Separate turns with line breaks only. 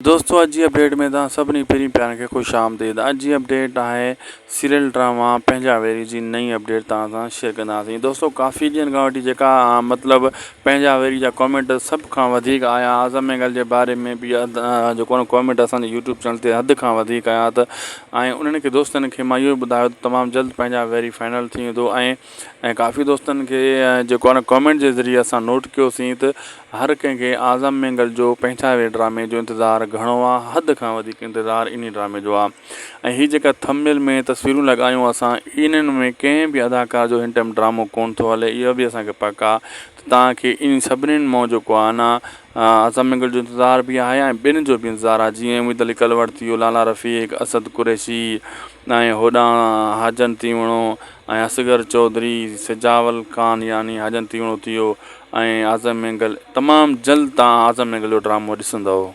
دوستو اڄ جي اپڊيٽ ۾ توهان سڀني پرين پيارن کي خوش آمديد اڄ جي اپڊيٽ آهي سيريل ڊراما پنهنجا ويري جي نئين اپڊيٽ توهان سان شيئر ڪنداسين دوستو ڪافي ڏينهن کان وٺي جيڪا مطلب پنهنجا ويري جا ڪامينٽ سڀ کان وڌيڪ آيا اعظم مينگل جي باري ۾ به جيڪو ڪامينٽ اسان جي يوٽيوب چينل تي حد کان وڌيڪ آيا ته ۽ انهن کي دوستن کي مان اهو ٻڌايو ته تمام جلد پنهنجا ويري فائنل ٿي ويندو ۽ ۽ ڪافي دوستن کي جيڪو آهي نه ڪامينٽ جي ذريعي اسان نوٽ ڪيوسين ته هر ڪنهن کي اعظم مينگل جو پنهنجا وي ڊرامي جو انتظار گهڻو آهي حد کان وڌيڪ انتظار انهي ڊرامي جو آهي ۽ هي جيڪا ٿمبنيل ۾ تصويرون لڳايون اسان انهن ۾ ڪنهن به اداڪار جو هن ٽائيم ڊرامو ڪون ٿو هلي اهو به اسان کي پڪ آهي ته توهان کي انهن سڀنين مان جيڪو آهي نه اعظم مينگل جو انتظار به آهي ۽ ٻين جو به انتظار آهي جيئن اميد علي ڪلوڙ ٿي ويو لالا رفيق اسد قريشي ۽ هوڏانهن حاجن تيوڻو ۽ اصغر چوڌري سجاول خان يعني حاجن تيوڻو ٿي ويو ۽ اعظم مينگل تمام جلد توهان اعظم مينگل جو ڊرامو ڏسندؤ.